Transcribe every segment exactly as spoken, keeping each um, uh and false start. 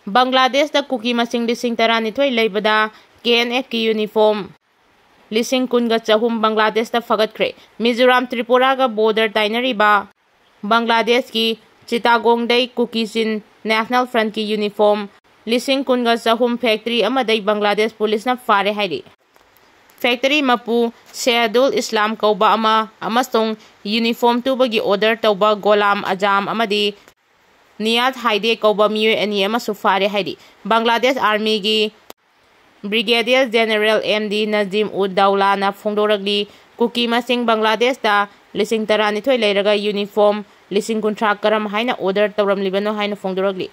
ꯕꯪꯒ꯭ꯂꯥꯗꯦꯁꯇ ꯀꯨꯀꯤ ꯃꯁꯤꯡ ꯂꯤꯁꯤꯡ ꯇꯔꯥꯅꯤꯊꯣꯏ ꯂꯩꯕꯗ ꯀꯦ ꯑꯦꯟ ꯑꯦꯐꯀꯤ ꯌꯨꯅꯤꯐꯣꯔꯝ ꯂꯤꯁꯤꯡ ꯀꯨꯟꯒ ꯆꯍꯨꯝ ꯕꯪꯒ꯭ꯂꯥꯗꯦꯁꯇ ꯐꯒꯠꯈ꯭ꯔꯦ꯫ ꯃꯤꯖꯣꯔꯥꯝ ꯇ꯭ꯔꯤꯄꯨꯔꯥꯒ ꯕꯣꯔꯗꯔ ꯇꯥꯏꯅꯔꯤꯕ ꯕꯪꯒ꯭ꯂꯥꯗꯦꯁꯀꯤ ꯆꯤꯇꯥꯒꯣꯡꯗꯩ ꯀꯨꯀꯤ ꯆꯤꯟ ꯅꯦꯁꯅꯦꯜ ꯐ꯭ꯔꯟꯠꯀꯤ ꯌꯨꯅꯤꯐꯣꯔꯝ ꯂꯤꯁꯤꯡ ꯀꯨꯟꯒ ꯆꯍꯨꯝ ꯐꯦꯛꯇꯔꯤ ꯑꯃꯗꯩ ꯕꯪꯒ꯭ꯂꯥꯗꯦꯁ ꯄꯨꯂꯤꯁꯅ ꯐꯥꯔꯦ ꯍꯥꯏꯔꯤ꯫ ꯐꯦꯛꯇꯔꯤ ꯃꯄꯨ ꯁꯦꯍꯗꯨꯜ ꯏꯁꯂꯥꯝ ꯀꯧꯕ ꯑꯃ ꯑꯃꯁꯨꯡ ꯌꯨꯅꯤꯐꯣꯔꯝ ꯇꯨꯕꯒꯤ ꯑꯣꯔꯗꯔ ꯇꯧꯕ ꯒꯣꯂꯥꯝ ꯑꯖꯥꯝ ꯑꯃꯗꯤ ꯅꯤꯌꯥꯖ ꯍꯥꯏꯗꯦ ꯀꯧꯕ ꯃꯤꯑꯣꯏ ꯑꯅꯤ ꯑꯃꯁꯨ ꯐꯥꯔꯦ ꯍꯥꯏꯔꯤ꯫ ꯕꯪꯒ꯭ꯂꯥꯗꯦꯁ ꯑꯥꯔꯃꯤꯒꯤ ꯕ꯭ꯔꯤꯒꯦꯗꯤꯌꯔ ꯖꯦꯅꯔꯦꯜ ꯑꯦꯝ ꯗꯤ ꯅꯖꯤꯝ ꯎꯗ ꯗꯧꯂꯥꯅ ꯐꯣꯡꯗꯣꯔꯛꯂꯤ, ꯀꯨꯀꯤ ꯃꯁꯤꯡ ꯕꯪꯒ꯭ꯂꯥꯗꯦꯁꯇ ꯂꯤꯁꯤꯡ ꯇꯔꯥꯅꯤꯊꯣꯏ ꯂꯩꯔꯒ ꯌꯨꯅꯤꯐꯣꯔꯝ ꯂꯤꯁꯤꯡ ꯀꯨꯟꯊ꯭ꯔꯥ ꯀꯔꯝ ꯍꯥꯏꯅ ꯑꯣꯔꯗꯔ ꯇꯧꯔꯝꯂꯤꯕꯅꯣ ꯍꯥꯏꯅ ꯐꯣꯡꯗꯣꯔꯛꯂꯤ꯫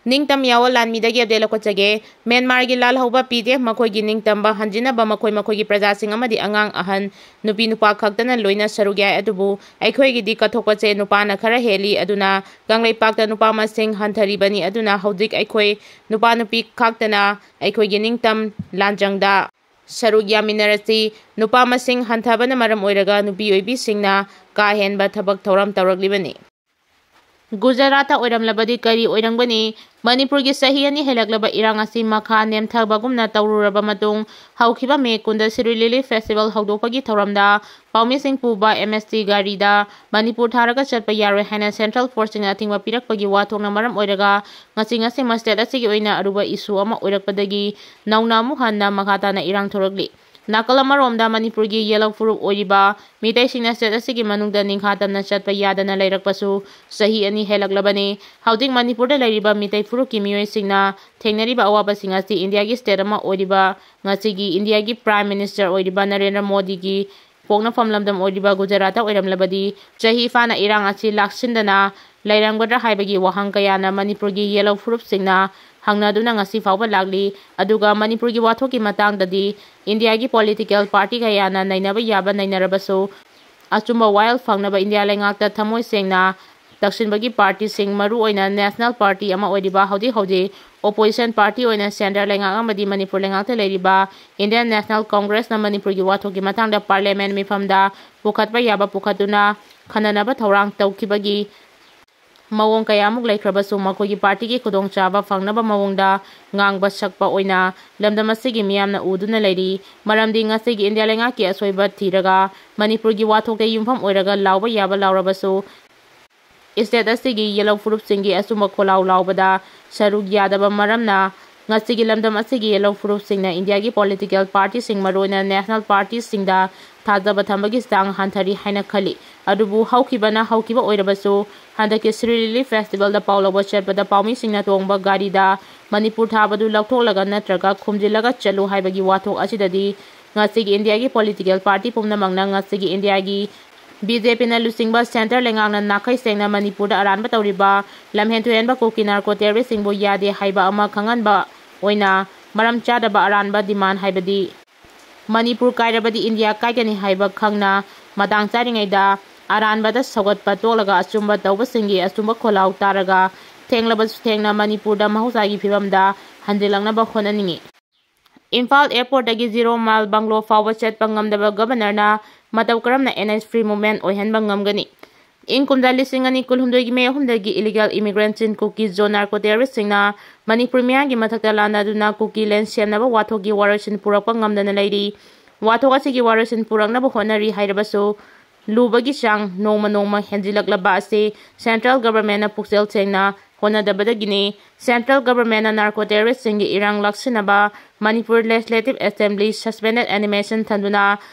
ꯅꯤꯡꯇꯝ ꯌꯥꯑꯣꯜ ꯂꯥꯟꯃꯤꯗꯒꯤ ꯑꯞꯗꯦꯠ ꯂꯧꯈꯠꯆꯒꯦ꯫ ꯃ꯭ꯌꯥꯟꯃꯥꯔꯒꯤ ꯂꯥꯜꯍꯧꯕ ꯄꯤ ꯗꯤ ꯑꯦꯐ ꯃꯈꯣꯏꯒꯤ ꯅꯤꯡꯇꯝꯕ ꯍꯟꯖꯤꯟꯅꯕ ꯃꯈꯣꯏ ꯃꯈꯣꯏꯒꯤ ꯄ꯭ꯔꯖꯥꯁꯤꯡ ꯑꯃꯗꯤ ꯑꯉꯥꯡ ꯑꯍꯟ, ꯅꯨꯄꯤ ꯅꯨꯄꯥ ꯈꯛꯇꯅ ꯂꯣꯏꯅ ꯁꯔꯨꯛ ꯌꯥꯏ, ꯑꯗꯨꯕꯨ ꯑꯩꯈꯣꯏꯒꯤꯗꯤ ꯀꯠꯊꯣꯛꯄꯁꯦ ꯅꯨꯄꯥꯅ ꯈꯔ ꯍꯦꯜꯂꯤ꯫ ꯑꯗꯨꯅ ꯀꯪꯂꯩꯄꯥꯛꯇ ꯅꯨꯄꯥ ꯃꯁꯤꯡ ꯍꯟꯊꯔꯤꯕꯅꯤ꯫ ꯑꯗꯨꯅ ꯍꯧꯖꯤꯛ ꯑꯩꯈꯣꯏ ꯅꯨꯄꯥ ꯅꯨꯄꯤ ꯈꯛꯇꯅ ꯑꯩꯈꯣꯏꯒꯤ ꯅꯤꯡꯇꯝ ꯂꯥꯟꯖꯪꯗ ꯁꯔꯨꯛ ꯌꯥꯃꯤꯟꯅꯔꯁꯤ꯫ ꯅꯨꯄꯥ ꯃꯁꯤꯡ ꯍꯟꯊꯕꯅ ꯃꯔꯝ ꯑꯣꯏꯔꯒ ꯅꯨꯄꯤ ꯑꯣꯏꯕꯤꯁꯤꯡꯅ ꯀꯥ ꯍꯦꯟꯕ ꯊꯕꯛ ꯊꯧꯔꯝ ꯇꯧꯔꯛꯂꯤꯕꯅꯤ꯫ ꯒꯨꯖꯔꯥꯠꯇ ꯑꯣꯏꯔꯝꯂꯕꯗꯤ ꯀꯔꯤ ꯑꯣꯏꯔꯝꯒꯅꯤ? ꯃꯅꯤꯄꯨꯔꯒꯤ ꯆꯍꯤ ꯑꯅꯤ ꯍꯦꯜꯂꯛꯂꯕ ꯏꯔꯥꯡ ꯑꯁꯤ ꯃꯈꯥ ꯅꯦꯝꯊꯕꯒꯨꯝꯅ ꯇꯧꯔꯨꯔꯕ ꯃꯇꯨꯡ, ꯍꯧꯈꯤꯕ ꯃꯦ ꯀꯨꯟꯗ ꯁꯤꯔꯨꯏ ꯂꯤꯂꯤ ꯐꯦꯁꯇꯤꯚꯦꯜ ꯍꯧꯗꯣꯛꯄꯒꯤ ꯊꯧꯔꯝꯗ ꯄꯥꯎꯃꯤꯁꯤꯡ ꯄꯨꯕ ꯑꯦꯝ ꯑꯦꯁ ꯇꯤ ꯒꯥꯔꯤꯗ ꯃꯅꯤꯄꯨꯔ ꯊꯥꯔꯒ ꯆꯠꯄ ꯌꯥꯔꯣꯏ ꯍꯥꯏꯅ ꯁꯦꯟꯇ꯭ꯔꯦꯜ ꯐꯣꯔꯁꯁꯤꯡꯅ ꯑꯊꯤꯡꯕ ꯄꯤꯔꯛꯄꯒꯤ ꯋꯥꯊꯣꯛꯅ ꯃꯔꯝ ꯑꯣꯏꯔꯒ ꯉꯁꯤ ꯉꯁꯤꯃ ꯁ꯭ꯇꯦꯠ ꯑꯁꯤꯒꯤ ꯑꯣꯏꯅ ꯑꯔꯨꯕ ꯏꯁꯨ ꯑꯃ ꯑꯣꯏꯔꯛꯄꯗꯒꯤ ꯅꯧꯅ ꯑꯃꯨꯛ ꯍꯟꯅ ꯃꯈꯥ ꯇꯥꯅ ꯏꯔꯥꯡ ꯊꯣꯛꯂꯛꯂꯤ꯫ ꯅꯥꯀꯜ ꯑꯃꯔꯣꯝꯗ ꯃꯅꯤꯄꯨꯔꯒꯤ ꯌꯦꯜꯍꯧ ꯐꯨꯔꯨꯞ ꯑꯣꯏꯔꯤꯕ ꯃꯤꯇꯩꯁꯤꯡꯅ ꯁ꯭ꯇꯦꯠ ꯑꯁꯤꯒꯤ ꯃꯅꯨꯡꯗ ꯅꯤꯡꯈꯥ ꯇꯝꯅ ꯆꯠꯄ ꯌꯥꯗꯅ ꯂꯩꯔꯛꯄꯁꯨ ꯆꯍꯤ ꯑꯅꯤ ꯍꯦꯜꯂꯛꯂꯕꯅꯤ꯫ ꯍꯧꯖꯤꯛ ꯃꯅꯤꯄꯨꯔꯗ ꯂꯩꯔꯤꯕ ꯃꯤꯇꯩ ꯐꯨꯔꯨꯞꯀꯤ ꯃꯤꯑꯣꯏꯁꯤꯡꯅ ꯊꯦꯡꯅꯔꯤꯕ ꯑꯋꯥꯕꯁꯤꯡ ꯑꯁꯤ ꯏꯟꯗꯤꯌꯥꯒꯤ ꯁ꯭ꯇꯦꯠ ꯑꯃ ꯑꯣꯏꯔꯤꯕ ꯉꯁꯤꯒꯤ ꯏꯟꯗꯤꯌꯥꯒꯤ ꯄ꯭ꯔꯥꯏꯝ ꯃꯤꯅꯤꯁꯇꯔ ꯑꯣꯏꯔꯤꯕ ꯅꯔꯦꯟꯗ꯭ꯔ ꯃꯣꯗꯤꯒꯤ ꯄꯣꯛꯅꯐꯝ ꯂꯝꯗꯝ ꯑꯣꯏꯔꯤꯕ ꯒꯨꯖꯔꯥꯠꯇ ꯑꯣꯏꯔꯝꯂꯕꯗꯤ ꯆꯍꯤ ꯐꯥꯅ ꯏꯔꯥꯡ ꯑꯁꯤ ꯂꯥꯛꯁꯤꯟꯗꯅ ꯂꯩꯔꯝꯒꯗ꯭ꯔꯥ ꯍꯥꯏꯕꯒꯤ ꯋꯥꯍꯪ ꯀꯌꯥꯅ ꯃꯅꯤꯄꯨꯔꯒꯤ ꯌꯦꯜꯍꯧ ꯐꯨꯔꯨꯞꯁꯤꯡꯅ ꯍꯪꯅꯗꯨꯅ ꯉꯁꯤ ꯐꯥꯎꯕ ꯂꯥꯛꯂꯤ꯫ ꯑꯗꯨꯒ ꯃꯅꯤꯄꯨꯔꯒꯤ ꯋꯥꯊꯣꯛꯀꯤ ꯃꯇꯥꯡꯗꯗꯤ ꯏꯟꯗꯤꯌꯥꯒꯤ ꯄꯣꯂꯤꯇꯤꯀꯦꯜ ꯄꯥꯔꯇꯤ ꯀꯌꯥꯅ ꯅꯩꯅꯕ ꯌꯥꯕ ꯅꯩꯅꯔꯕꯁꯨ, ꯑꯆꯨꯝꯕ ꯋꯥꯌꯦꯜ ꯐꯪꯅꯕ ꯏꯟꯗꯤꯌꯥ ꯂꯩꯉꯥꯛꯇ ꯊꯃꯣꯏ ꯁꯦꯡꯅ ꯇꯛꯁꯤꯟꯕꯒꯤ ꯄꯥꯔꯇꯤꯁꯤꯡ, ꯃꯔꯨꯑꯣꯏꯅ ꯅꯦꯁꯅꯦꯜ ꯄꯥꯔꯇꯤ ꯑꯃ ꯑꯣꯏꯔꯤꯕ, ꯍꯧꯖꯤꯛ ꯍꯧꯖꯤꯛ ꯑꯣꯄꯣꯖꯤꯁꯟ ꯄꯥꯔꯇꯤ ꯑꯣꯏꯅ ꯁꯦꯟꯇꯔ ꯂꯩꯉꯥꯛ ꯑꯃꯗꯤ ꯃꯅꯤꯄꯨꯔ ꯂꯩꯉꯥꯛꯇ ꯂꯩꯔꯤꯕ ꯏꯟꯗꯤꯌꯟ ꯅꯦꯁꯅꯦꯜ ꯀꯣꯡꯒ꯭ꯔꯦꯁꯅ ꯃꯅꯤꯄꯨꯔꯒꯤ ꯋꯥꯊꯣꯛꯀꯤ ꯃꯇꯥꯡꯗ ꯄꯥꯔꯂꯤꯌꯥꯃꯦꯟ ꯃꯤꯐꯝꯗ ꯄꯨꯈꯠꯄ ꯌꯥꯕ ꯄꯨꯈꯠꯇꯨꯅ ꯈꯟꯅꯅꯕ ꯊꯧꯔꯥꯡ ꯇꯧꯈꯤꯕꯒꯤ ꯃꯑꯣꯡ ꯀꯌꯥꯃꯨꯛ ꯂꯩꯈ꯭ꯔꯕꯁꯨ ꯃꯈꯣꯏꯒꯤ ꯄꯥꯔꯇꯤꯒꯤ ꯈꯨꯗꯣꯡꯆꯥꯕ ꯐꯪꯅꯕ ꯃꯑꯣꯡꯗ ꯉꯥꯡꯕ ꯁꯛꯄ ꯑꯣꯏꯅ ꯂꯝꯗꯝ ꯑꯁꯤꯒꯤ ꯃꯤꯌꯥꯝꯅ ꯎꯗꯨꯅ ꯂꯩꯔꯤ꯫ ꯃꯔꯝꯗꯤ ꯉꯁꯤꯒꯤ ꯏꯟꯗꯤꯌꯥ ꯂꯩꯉꯥꯛꯀꯤ ꯑꯁꯣꯏꯕ ꯊꯤꯔꯒ ꯃꯅꯤꯄꯨꯔꯒꯤ ꯋꯥꯊꯣꯛꯇ ꯌꯨꯝꯐꯝ ꯑꯣꯏꯔꯒ ꯂꯥꯎꯕ ꯌꯥꯕ ꯂꯥꯎꯔꯕꯁꯨ, ꯏꯁꯇꯦꯠ ꯑꯁꯤꯒꯤ ꯌꯦꯜꯍꯧ ꯐꯨꯔꯨꯞꯁꯤꯡꯒꯤ ꯑꯆꯨꯝꯕ ꯈꯣꯜꯂꯥꯎ ꯂꯥꯎꯕꯗ ꯁꯔꯨꯛ ꯌꯥꯗꯕ ꯃꯔꯝꯅ ꯉꯁꯤꯒꯤ ꯂꯝꯗꯝ ꯑꯁꯤꯒꯤ ꯌꯦꯜꯍꯧ ꯐꯨꯔꯨꯞꯁꯤꯡꯅ ꯏꯟꯗꯤꯌꯥꯒꯤ ꯄꯣꯂꯤꯇꯤꯀꯦꯜ ꯄꯥꯔꯇꯤꯁꯤꯡ, ꯃꯔꯨꯑꯣꯏꯅ ꯅꯦꯁꯅꯦꯜ ꯄꯥꯔꯇꯤꯁꯤꯡꯗ ꯊꯥꯖꯕ ꯊꯝꯕꯒꯤ ꯆꯥꯡ ꯍꯟꯊꯔꯤ ꯍꯥꯏꯅ ꯈꯜꯂꯤ꯫ ꯑꯗꯨꯕꯨ ꯍꯧꯈꯤꯕꯅ ꯍꯧꯈꯤꯕ ꯑꯣꯏꯔꯕꯁꯨ, ꯍꯟꯗꯛꯀꯤ ꯁꯤꯔꯣꯏ ꯂꯤꯂꯤ ꯐꯦꯁꯇꯤꯚꯦꯜꯗ ꯄꯥꯎ ꯂꯧꯕ ꯆꯠꯄꯗ ꯄꯥꯎꯃꯤꯁꯤꯡꯅ ꯇꯣꯡꯕ ꯒꯥꯔꯤꯗ ꯃꯅꯤꯄꯨꯔ ꯊꯥꯕꯗꯨ ꯂꯧꯊꯣꯛꯂꯒ ꯅꯠꯇ꯭ꯔꯒ ꯈꯨꯝꯖꯤꯜꯂꯒ ꯆꯠꯂꯨ ꯍꯥꯏꯕꯒꯤ ꯋꯥꯊꯣꯛ ꯑꯁꯤꯗꯗꯤ ꯉꯁꯤꯒꯤ ꯏꯟꯗꯤꯌꯥꯒꯤ ꯄꯣꯂꯤꯇꯤꯀꯦꯜ ꯄꯥꯔꯇꯤ ꯄꯨꯝꯅꯃꯛꯅ ꯉꯁꯤꯒꯤ ꯏꯟꯗꯤꯌꯥꯒꯤ ꯕꯤ ꯖꯦ ꯄꯤꯅ ꯂꯨꯆꯤꯡꯕ ꯁꯦꯟꯇꯔ ꯂꯩꯉꯥꯛꯅ ꯅꯥꯈꯩ ꯁꯦꯡꯅ ꯃꯅꯤꯄꯨꯔꯗ ꯑꯔꯥꯟꯕ ꯇꯧꯔꯤꯕ ꯂꯝꯍꯦꯟ ꯇꯨꯍꯦꯟꯕ ꯀꯨꯀꯤ ꯅꯥꯔꯀꯣ ꯇꯦꯔꯣꯔꯤꯁꯁꯤꯡꯕꯨ ꯌꯥꯗꯦ ꯍꯥꯏꯕ ꯑꯃ ꯈꯪꯍꯟꯕ ꯑꯣꯏꯅ ꯃꯔꯝ ꯆꯥꯗꯕ ꯑꯔꯥꯟꯕ ꯗꯤꯃꯥꯟ, ꯍꯥꯏꯕꯗꯤ ꯃꯅꯤꯄꯨꯔ ꯀꯥꯏꯔꯕꯗꯤ ꯏꯟꯗꯤꯌꯥ ꯀꯥꯏꯒꯅꯤ ꯍꯥꯏꯕ ꯈꯪꯅ ꯃꯇꯥꯡ ꯆꯥꯔꯤꯉꯩꯗ ꯑꯔꯥꯟꯕꯗ ꯁꯧꯒꯠꯄ ꯇꯣꯛꯂꯒ ꯑꯆꯨꯝꯕ ꯇꯧꯕꯁꯤꯡꯒꯤ ꯑꯆꯨꯝꯕ ꯈꯣꯜꯂꯥꯎ ꯇꯥꯔꯒ ꯊꯦꯡꯂꯕꯁꯨ ꯊꯦꯡꯅ ꯃꯅꯤꯄꯨꯔꯗ ꯃꯍꯧꯁꯥꯒꯤ ꯐꯤꯕꯝꯗ ꯍꯟꯖꯤꯜꯂꯛꯅꯕ ꯍꯣꯠꯅꯅꯤꯡꯏ꯫ ꯏꯝꯐꯥꯜ ꯑꯦꯌꯔꯄꯣꯔꯠꯇꯒꯤ ꯖꯤꯔꯣ ꯃꯥꯏꯜ ꯕꯪꯒ꯭ꯂꯣ ꯐꯥꯎꯕ ꯆꯠꯄ ꯉꯝꯗꯕ ꯒꯕꯔꯅꯔꯅ ꯃꯇꯧ ꯀꯔꯝꯅ ꯑꯦꯟ ꯑꯦꯁ ꯐ꯭ꯔꯤ ꯃꯨꯚꯃꯦꯟꯠ ꯑꯣꯏꯍꯟꯕ ꯉꯝꯒꯅꯤ? ꯏꯪ ꯀꯨꯝꯖꯥ ꯂꯤꯁꯤꯡ ꯑꯅꯤ ꯀꯨꯟꯍꯨꯝꯗꯣꯏꯒꯤ ꯃꯦ ꯑꯍꯨꯝꯗꯒꯤ ꯏꯂꯤꯒꯦꯜ ꯏꯃꯤꯒ꯭ꯔꯦꯟꯠꯁꯤꯡ ꯀꯨꯀꯤ ꯖꯣ ꯅꯥꯔꯀꯣ ꯇꯦꯔꯣꯔꯤꯁꯁꯤꯡꯅ ꯃꯅꯤꯄꯨꯔ ꯃꯤꯌꯥꯝꯒꯤ ꯃꯊꯛꯇ ꯂꯥꯟꯗꯗꯨꯅ ꯀꯨꯀꯤ ꯂꯦꯟ ꯁꯦꯝꯅꯕ ꯋꯥꯊꯣꯛꯀꯤ ꯋꯥꯔꯣꯏꯁꯤꯟ ꯄꯨꯔꯛꯄ ꯉꯝꯗꯅ ꯂꯩꯔꯤ꯫ ꯋꯥꯊꯣꯛ ꯑꯁꯤꯒꯤ ꯋꯥꯔꯣꯏꯁꯤꯟ ꯄꯨꯔꯛꯅꯕ ꯍꯣꯠꯅꯔꯤ ꯍꯥꯏꯔꯕꯁꯨ, ꯂꯨꯕꯒꯤ ꯆꯥꯡ ꯅꯣꯡꯃ ꯅꯣꯡꯃ ꯍꯦꯟꯖꯤꯜꯂꯛꯂꯕ ꯑꯁꯤ ꯁꯦꯟꯇ꯭ꯔꯦꯜ ꯒꯕꯔꯃꯦꯟꯠꯅ ꯄꯨꯛꯆꯦꯜ ꯁꯦꯡꯅ ꯍꯣꯠꯅꯗꯕꯗꯒꯤꯅꯤ꯫ ꯁꯦꯟꯇ꯭ꯔꯦꯜ ꯒꯕꯔꯃꯦꯟꯠꯅ ꯅꯥꯔꯀꯣ ꯇꯦꯔꯣꯔꯤꯁꯁꯤꯡꯒꯤ ꯏꯔꯥꯡ ꯂꯥꯛꯁꯤꯟꯅꯕ ꯃꯅꯤꯄꯨꯔ ꯂꯦꯖꯤꯁꯂꯦꯇꯤꯚ ꯑꯦꯁꯦꯝꯕ꯭ꯂꯤ ꯁꯁꯄꯦꯟꯗꯦꯗ ꯑꯦꯅꯤꯃꯦꯁꯟ ꯊꯝꯗꯨꯅ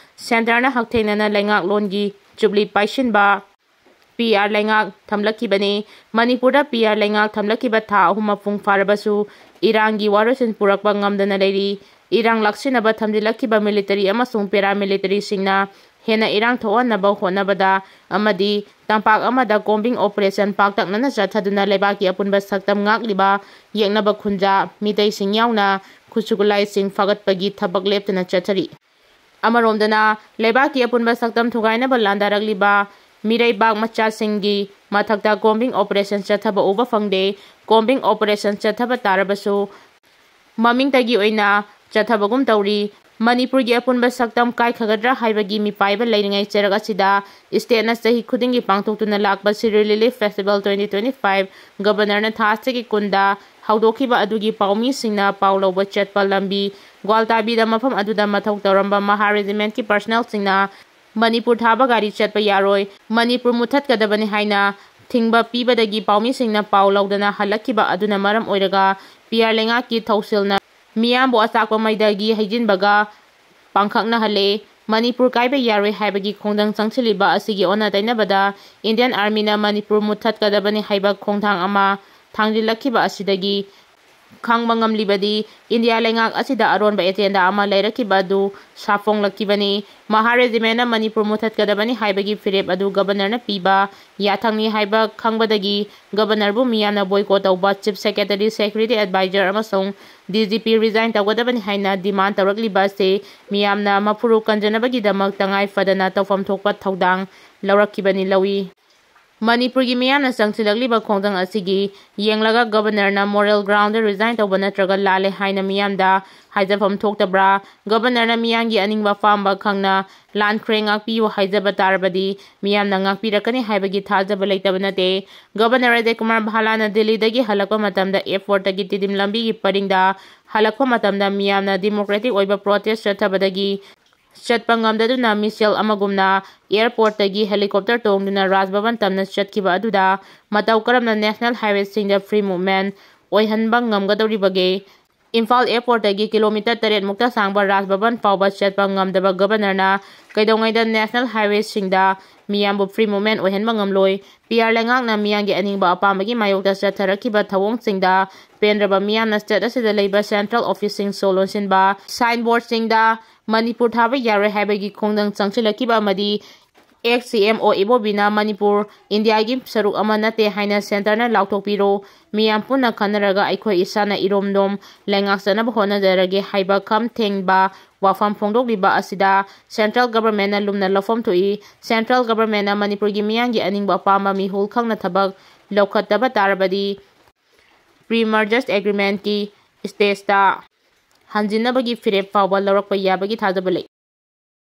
ꯁꯦꯟꯇꯔꯅ ꯍꯛꯊꯦꯡꯅꯅ ꯂꯩꯉꯥꯛꯂꯣꯟꯒꯤ ꯖꯨꯕꯤꯂꯤ ꯄꯥꯏꯁꯤꯟꯕ ꯄꯤ ꯑꯥꯔ ꯂꯩꯉꯥꯛ ꯊꯝꯂꯛꯈꯤꯕꯅꯤ꯫ ꯃꯅꯤꯄꯨꯔꯗ ꯄꯤ ꯑꯥꯔ ꯂꯩꯉꯥꯛ ꯊꯝꯂꯛꯈꯤꯕ ꯊꯥ ꯑꯍꯨꯝ ꯃꯄꯨꯡ ꯐꯥꯔꯕꯁꯨ ꯏꯔꯥꯡꯒꯤ ꯋꯥꯔꯣꯏꯁꯤꯟ ꯄꯨꯔꯛꯄ ꯉꯝꯗꯅ ꯂꯩꯔꯤ꯫ ꯏꯔꯥꯡ ꯂꯥꯛꯁꯤꯟꯅꯕ ꯊꯝꯖꯤꯜꯂꯛꯈꯤꯕ ꯃꯤꯂꯤꯇꯔꯤ ꯑꯃꯁꯨꯡ ꯄꯦꯔꯥꯃꯤꯂꯤꯇꯔꯤꯁꯤꯡꯅ ꯍꯦꯟꯅ ꯏꯔꯥꯡ ꯊꯣꯛꯍꯟꯅꯕ ꯍꯣꯠꯅꯕꯗ ꯑꯃꯗꯤ ꯇꯝꯄꯥꯛ ꯑꯃꯗ ꯀꯣꯝꯕꯤꯡ ꯑꯣꯄꯔꯦꯁꯟ ꯄꯥꯛꯇꯛꯅꯅ ꯆꯠꯊꯗꯨꯅ ꯂꯩꯕꯥꯛꯀꯤ ꯑꯄꯨꯟꯕ ꯁꯛꯇꯝ ꯉꯥꯛꯂꯤꯕ ꯌꯦꯛꯅꯕ ꯈꯨꯟꯖꯥ ꯃꯤꯇꯩꯁꯤꯡ ꯌꯥꯎꯅ ꯈꯨꯠꯁꯨ ꯈꯨꯠꯂꯥꯏꯁꯤꯡ ꯐꯒꯠꯄꯒꯤ ꯊꯕꯛ ꯂꯦꯞꯇꯅ ꯆꯠꯊꯔꯤ꯫ ꯑꯃꯔꯣꯝꯗꯅ, ꯂꯩꯕꯥꯛꯀꯤ ꯑꯄꯨꯟꯕ ꯁꯛꯇꯝ ꯊꯨꯒꯥꯏꯅꯕ ꯂꯥꯟꯗꯥꯔꯛꯂꯤꯕ ꯃꯤꯔꯩꯕꯥꯛ ꯃꯆꯥꯁꯤꯡꯒꯤ ꯃꯊꯛꯇ ꯀꯣꯝꯕꯤꯡ ꯑꯣꯄꯔꯦꯁꯟ ꯆꯠꯊꯕ ꯎꯕ ꯐꯪꯗꯦ꯫ ꯀꯣꯝꯕꯤꯡ ꯑꯣꯄꯔꯦꯁꯟ ꯆꯠꯊꯕ ꯇꯥꯔꯕꯁꯨ, ꯃꯃꯤꯡꯇꯒꯤ ꯑꯣꯏꯅ ꯆꯠꯊꯕꯒꯨꯝ ꯇꯧꯔꯤ꯫ ꯃꯅꯤꯄꯨꯔꯒꯤ ꯑꯄꯨꯟꯕ ꯁꯛꯇꯝ ꯀꯥꯏꯈꯒꯗ꯭ꯔꯥ ꯍꯥꯏꯕꯒꯤ ꯃꯤꯄꯥꯏꯕ ꯂꯩꯔꯤꯉꯩ ꯆꯩꯔꯛ ꯑꯁꯤꯗ, stateꯅ ꯆꯍꯤ ꯈꯨꯗꯤꯡꯒꯤ ꯄꯥꯡꯊꯣꯛꯇꯨꯅ ꯂꯥꯛꯄ Shirui Lily Festival twenty twenty-five Governorꯅ ꯊꯥ ꯑꯁꯤꯒꯤ ꯀꯨꯟꯗ ꯍꯧꯗꯣꯛꯈꯤꯕ ꯑꯗꯨꯒꯤ ꯄꯥꯎꯃꯤꯁꯤꯡꯅ ꯄꯥꯎ ꯂꯧꯕ ꯆꯠꯄ ꯂꯝꯕꯤ ꯒ꯭ꯋꯥꯜꯇꯥꯕꯤꯗ ꯃꯐꯝ ꯑꯗꯨꯗ ꯃꯊꯧ ꯇꯧꯔꯝꯕ ꯃꯍꯥ Regimentꯀꯤ personnelꯁꯤꯡꯅ ꯃꯅꯤꯄꯨꯔ ꯊꯥꯕ ꯒꯥꯔꯤ ꯆꯠꯄ ꯌꯥꯔꯣꯏ, ꯃꯅꯤꯄꯨꯔ ꯃꯨꯠꯊꯠꯀꯗꯕꯅꯤ ꯍꯥꯏꯅ ꯊꯤꯡꯕ ꯄꯤꯕꯗꯒꯤ ꯄꯥꯎꯃꯤꯁꯤꯡꯅ ꯄꯥꯎ ꯂꯧꯗꯅ ꯍꯜꯂꯛꯈꯤꯕ ꯑꯗꯨꯅ ꯃꯔꯝ ꯑꯣꯏꯔꯒ ꯄꯤꯌꯥꯔ ꯂꯩꯉꯥꯛꯀꯤ ꯊꯧꯁꯤꯜꯅ ꯃꯤꯌꯥꯝꯕꯨ ꯑꯆꯥꯛꯄ ꯃꯩꯗꯒꯤ ꯍꯩꯖꯤꯟꯕꯒ ꯄꯥꯡꯈꯛꯅꯍꯜꯂꯦ꯫ ꯃꯅꯤꯄꯨꯔ ꯀꯥꯏꯕ ꯌꯥꯔꯣꯏ ꯍꯥꯏꯕꯒꯤ ꯈꯣꯡꯖꯪ ꯆꯪꯁꯤꯜꯂꯤꯕ ꯑꯁꯤꯒꯤ ꯑꯣꯟꯅ ꯇꯩꯅꯕꯗ Indian Armyꯅ ꯃꯅꯤꯄꯨꯔ ꯃꯨꯠꯊꯠꯀꯗꯕꯅꯤ ꯍꯥꯏꯕ ꯈꯣꯡꯊꯥꯡ ꯑꯃ ꯊꯥꯡꯖꯤꯜꯂꯛꯈꯤꯕ ꯑꯁꯤꯗꯒꯤ ꯈꯪꯕ ꯉꯝꯂꯤꯕꯗꯤ ꯏꯟꯗꯤꯌꯥ ꯂꯩꯉꯥꯛ ꯑꯁꯤꯗ ꯑꯔꯣꯟꯕ agenda ꯑꯃ ꯂꯩꯔꯛꯈꯤꯕ ꯑꯗꯨ ꯁꯥꯐꯣꯡꯂꯛꯈꯤꯕꯅꯤ꯫ ꯃꯍꯥ Regimentꯅ ꯃꯅꯤꯄꯨꯔ ꯃꯨꯠꯊꯠꯀꯗꯕꯅꯤ ꯍꯥꯏꯕꯒꯤ ꯐꯤꯔꯦꯞ ꯑꯗꯨ Governorꯅ ꯄꯤꯕ ꯌꯥꯊꯪꯅꯤ ꯍꯥꯏꯕ ꯈꯪꯕꯗꯒꯤ Governorꯕꯨ ꯃꯤꯌꯥꯝꯅ boycott ꯇꯧꯕ, Chief Secretary, Security Advisor ꯑꯃꯁꯨꯡ DGP resign ꯇꯧꯒꯗꯕꯅꯤ ꯍꯥꯏꯅ demand ꯇꯧꯔꯛꯂꯤꯕ ꯑꯁꯤ ꯃꯤꯌꯥꯝꯅ ꯃꯐꯨꯔꯨ ꯀꯟꯖꯅꯕꯒꯤꯗꯃꯛ ꯇꯉꯥꯏ ꯐꯗꯅ ꯇꯧꯐꯝ ꯊꯣꯛꯄ ꯊꯧꯗꯥꯡ ꯂꯧꯔꯛꯈꯤꯕꯅꯤ ꯂꯧꯏ꯫ ꯃꯅꯤꯄꯨꯔꯒꯤ ꯃꯤꯌꯥꯝꯅ ꯆꯪꯁꯤꯜꯂꯛꯂꯤꯕ ꯈꯣꯡꯖꯪ ꯑꯁꯤꯒꯤ ꯌꯦꯡꯂꯒ Governorꯅ moral groundꯗ resign ꯇꯧꯕ ꯅꯠꯇ꯭ꯔꯒ ꯂꯥꯜꯂꯦ ꯍꯥꯏꯅ ꯃꯤꯌꯥꯝꯗ ꯍꯥꯏꯖꯐꯝ ꯊꯣꯛꯇꯕ꯭ꯔꯥ? Governorꯅ ꯃꯤꯌꯥꯝꯒꯤ ꯑꯅꯤꯡꯕ ꯑꯄꯥꯝꯕ ꯈꯪꯅ ꯂꯥꯟꯈ꯭ꯔꯦ, ꯉꯥꯛꯄꯤꯌꯨ ꯍꯥꯏꯖꯕ ꯇꯥꯔꯕꯗꯤ ꯃꯤꯌꯥꯝꯅ ꯉꯥꯛꯄꯤꯔꯛꯀꯅꯤ ꯍꯥꯏꯕꯒꯤ ꯊꯥꯖꯕ ꯂꯩꯇꯕ ꯅꯠꯇꯦ꯫ Governor ꯑꯖꯌ ꯀꯨꯃꯥꯔ ꯚꯥꯂꯥꯅ ꯗꯤꯜꯂꯤꯗꯒꯤ ꯍꯜꯂꯛꯄ ꯃꯇꯝꯗ airportꯇꯒꯤ ꯇꯤꯗꯤꯝ ꯂꯝꯕꯤꯒꯤ ꯄꯔꯤꯡꯗ ꯍꯜꯂꯛꯄ ꯃꯇꯝꯗ ꯃꯤꯌꯥꯝꯅ democratic ꯑꯣꯏꯕ protest ꯆꯠꯊꯕꯗꯒꯤ ꯆꯠꯄ ꯉꯝꯗꯗꯨꯅ ꯃꯤꯁꯦꯜ ꯑꯃꯒꯨꯝꯅ airportꯇꯒꯤ helicopter ꯇꯣꯡꯗꯨꯅ ꯔꯥꯖ ꯚꯕꯟ ꯇꯝꯅ ꯆꯠꯈꯤꯕ ꯑꯗꯨꯗ ꯃꯇꯧ ꯀꯔꯝꯅ national highwayꯁꯤꯡꯗ free movement ꯑꯣꯏꯍꯟꯕ ꯉꯝꯒꯗꯧꯔꯤꯕꯒꯦ? ꯏꯝꯐꯥꯜ airportꯇꯒꯤ kilometre ꯇꯔꯦꯠ ꯃꯨꯛꯇ ꯁꯥꯡꯕ ꯔꯥꯖ ꯚꯕꯟ ꯐꯥꯎꯕ ꯆꯠꯄ ꯉꯝꯗꯕ Governorꯅ ꯀꯩꯗꯧꯉꯩꯗ national highwayꯁꯤꯡꯗ ꯃꯤꯌꯥꯝꯕꯨ free movement ꯑꯣꯏꯍꯟꯕ ꯉꯝꯂꯣꯏ꯫ ꯄꯤꯌꯥꯔ ꯂꯩꯉꯥꯛꯅ ꯃꯤꯌꯥꯝꯒꯤ ꯑꯅꯤꯡꯕ ꯑꯄꯥꯝꯕꯒꯤ ꯃꯥꯌꯣꯛꯇ ꯆꯠꯊꯔꯛꯈꯤꯕ ꯊꯧꯑꯣꯡꯁꯤꯡꯗ ꯄꯦꯟꯗ꯭ꯔꯕ ꯃꯤꯌꯥꯝꯅ state ꯑꯁꯤꯗ ꯂꯩꯕ central officeꯁꯤꯡ ꯁꯣ ꯂꯣꯟꯁꯤꯟꯕ, signboardꯁꯤꯡꯗ ꯃꯅꯤꯄꯨꯔ ꯊꯥꯕ ꯌꯥꯔꯣꯏ ꯍꯥꯏꯕꯒꯤ ꯈꯣꯡꯖꯪ ꯆꯪꯁꯤꯜꯂꯛꯈꯤꯕ ꯑꯃꯗꯤ ex CM ꯑꯣ ꯏꯕꯣꯕꯤꯅ ꯃꯅꯤꯄꯨꯔ ꯏꯟꯗꯤꯌꯥꯒꯤ ꯁꯔꯨꯛ ꯑꯃ ꯅꯠꯇꯦ ꯍꯥꯏꯅ centreꯅ ꯂꯥꯎꯊꯣꯛꯄꯤꯔꯣ, ꯃꯤꯌꯥꯝ ꯄꯨꯟꯅ ꯈꯟꯅꯔꯒ ꯑꯩꯈꯣꯏ ꯏꯁꯥꯅ ꯏꯔꯣꯝꯗꯣꯝ ꯂꯩꯉꯥꯛꯆꯅꯕ ꯍꯣꯠꯅꯖꯔꯒꯦ ꯍꯥꯏꯕ ꯈꯝ ꯊꯦꯡꯕ ꯋꯥꯐꯝ ꯐꯣꯡꯗꯣꯛꯂꯤꯕ ꯑꯁꯤꯗ central governmentꯅ ꯂꯨꯝꯅ ꯂꯧꯐꯝ ꯊꯣꯛꯏ꯫ Central governmentꯅ ꯃꯅꯤꯄꯨꯔꯒꯤ ꯃꯤꯌꯥꯝꯒꯤ ꯑꯅꯤꯡꯕ ꯑꯄꯥꯝꯕ ꯃꯤꯍꯨꯜ ꯈꯪꯅ ꯊꯕꯛ ꯂꯧꯈꯠꯇꯕ ꯇꯥꯔꯕꯗꯤ pre-merger agreementꯀꯤ stageꯇ ꯍꯟꯖꯤꯟꯅꯕꯒꯤ ꯐꯤꯔꯦꯞ ꯐꯥꯎꯕ ꯂꯧꯔꯛꯄ ꯌꯥꯕꯒꯤ ꯊꯥꯖꯕ ꯂꯩ꯫